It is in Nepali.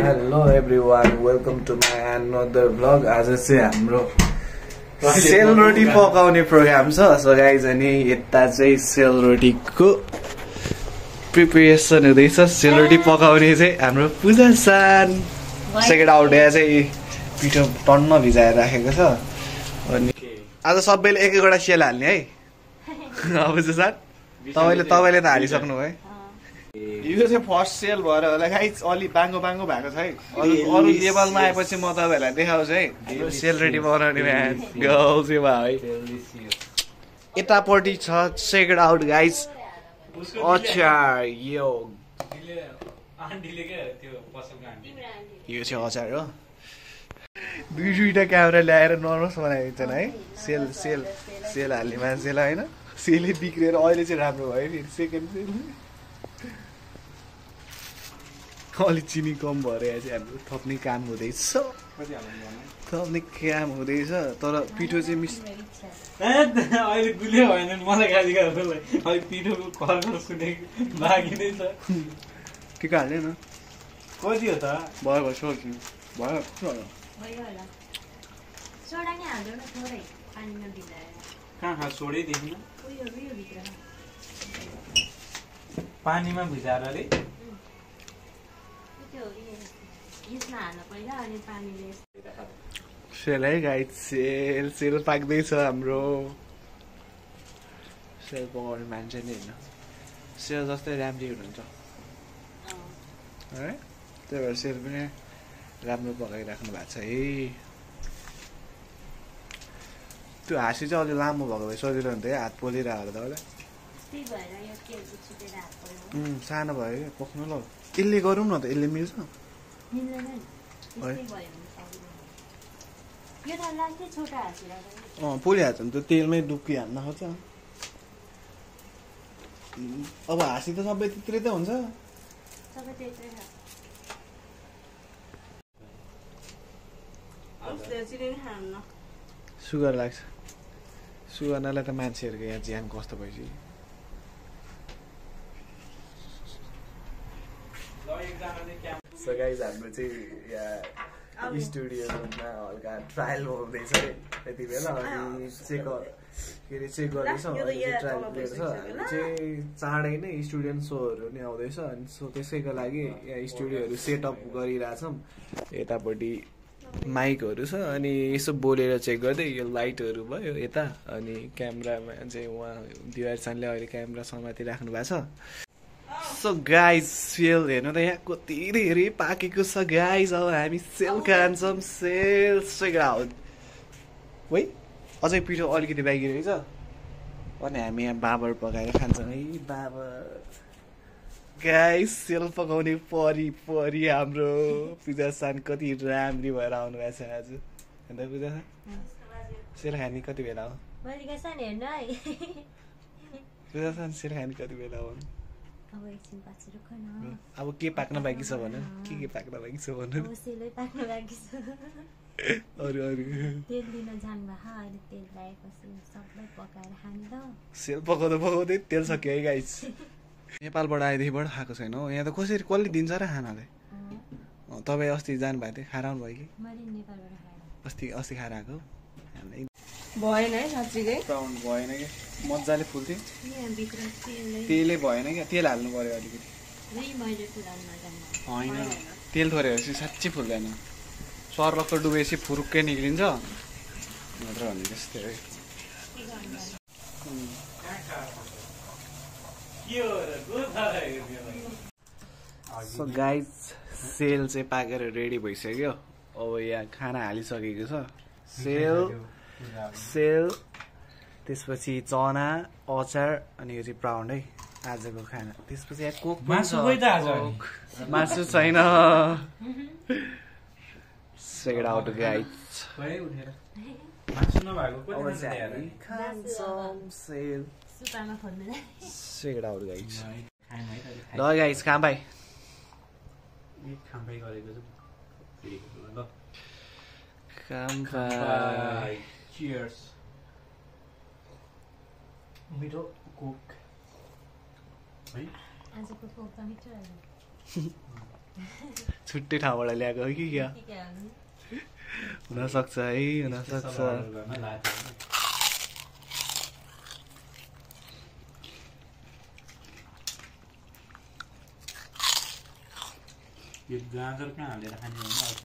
Hello everyone, welcome to my another vlog. आज चाहिँ हाम्रो सेलरोटी पकाउने प्रोग्राम छ. सो गाइज अनि यता चाहिँ सेलरोटीको प्रिपरेसन हुँदैछ. सेलरोटी पकाउने चाहिँ हाम्रो पूजा सान. सेकेन्ड आउट चाहिँ पिठो टन्न भिजाएर राखेको छ. अनि आज सबैले एक एकवटा सेल हाल्ने है. अब चाहिँ सान तपाईले त हालिसक्नु भयो. यो चाहिँ फर्स्ट सेल भएर होला गाइस. अलि बाङ्गो बाङ्गो भएको छ है. अरू लेभलमा आएपछि म तपाईँहरूलाई देखाउँछु है. सेलरोटी बनाउने म्यान गर्ल्स है. यतापट्टि छ सेकेन्ड आउट गाइस. अचार यो चाहिँ अचार हो. दुईवटा क्यामेरा ल्याएर नर्भस बनाइदिन्छन् है. सेल हाल्ने मान्छेलाई होइन. सेलै बिग्रेर अहिले चाहिँ राम्रो भयो फेरि सेकेन्ड सेल. अलि चिनी कम भएर चाहिँ हाम्रो थप्ने काम हुँदैछ. तर पिठो चाहिँ मिस अहिले गुलियो भएन मलाई गाली गर्नु. अहिले पिठोको खर्च सुनेको बाँकी नै छ. के का हाल्ने न कति हो त भयो सोच्नु भयो. कहाँ सोडैदेखि पानीमा भिजाएर अरे सेल है गाइस. सेल पाक्दैछ हाम्रो. सेल पकाउने मान्छे नै होइन. सेल जस्तै राम्रै हुनुहुन्छ है. त्यही भएर सेल पनि राम्रो पकाइराख्नु भएको छ है. त्यो हाँसी चाहिँ अलिक लामो भएको भए सजिलो हुन्थ्यो है. हात पोलिरहेको तपाईँलाई. सानो भयो क्या पक्नु. ल यसले गरौँ न त. यसले मिल्छ पोलिहाल्छ नि त. तेलमै डुब्की हाल्न खोज्छ. अब हाँसी त सबै त्यत्रै त हुन्छ. सुगर लाग्छ. सुगर नलाई त मान्छेहरूको यहाँ ज्यान कस्तो भइसक्यो. सो गाइज हाम्रो चाहिँ यहाँ स्टुडियोमा हल्का ट्रायल हुँदैछ यति बेला. अनि चेक गर्दैछ. ट्रायल प्लेयर छ. हामी चाहिँ चाँडै नै स्टुडेन्ट सोहरू नै आउँदैछ. अनि सो त्यसैको लागि यहाँ स्टुडियोहरू सेटअप गरिरहेछौँ. यतापट्टि माइकहरू छ. अनि यसो बोलेर चेक गर्दै यो लाइटहरू भयो यता. अनि क्यामेरामा चाहिँ उहाँ दिवार सानले अहिले क्यामेरा समातिराख्नु भएको छ. सो गाइज सेल हेर्नु त यहाँ कति धेरै पाकेको छ गाइज. अब हामी सेल खान्छौँ. सेल सेग्राउट है. अझै पिठो अलिकति बाँकी रहेछ. अनि हामी यहाँ बाबर पकाएर खान्छौँ है. बाबर गाइज सेल पकाउने परी हाम्रो पूजा सान कति राम्री भएर आउनु भएको छ आज. अन्त पूजा सान सेल खाने कति बेला हो? पूजा सान सेल खाने कति बेला हो? अब के पाक्न बाँकी छ भन. के पाक्न बाँकी छ भन. सेल पकाउँदै तेल सक्यो है गाइस. नेपालबाट आएदेखिबाट खाएको छैन हो. यहाँ त कसले दिन्छ र खानालाई. तपाईँ अस्ति जानुभएको थियो खाएर आउनु भयो कि? अस्ति खाएर आएको भएन है साँच्चीकै. प्राउन्ड भएन क्या. मजाले फुल्थ्यो. तेलै भएन क्या. तेल हाल्नु पर्यो अलिकति. होइन तेल थोरेपछि साँच्चै फुल्दैन. सर्लक्क डुबेपछि फुरुक्कै निक्लिन्छ नत्र भने त्यस्तै है. सो गाइज सेल चाहिँ पाकेर रेडी भइसक्यो. अब यहाँ खाना हालिसकेको छ. सेल त्यसपछि चना अचार अनि यो चाहिँ प्राउन्ड है आजको खाना. त्यसपछि यहाँ कोक मासु छैन. Second out guys. Second out guys. ल गाइज खाम्बाई. Cheers. मिठो कोक है. आजको कोक त मिठो. छुट्टै ठाउँबाट ल्याएको हो कि क्या हुनसक्छ है हुनसक्छ यो गाजर कहाँ हालेर खाने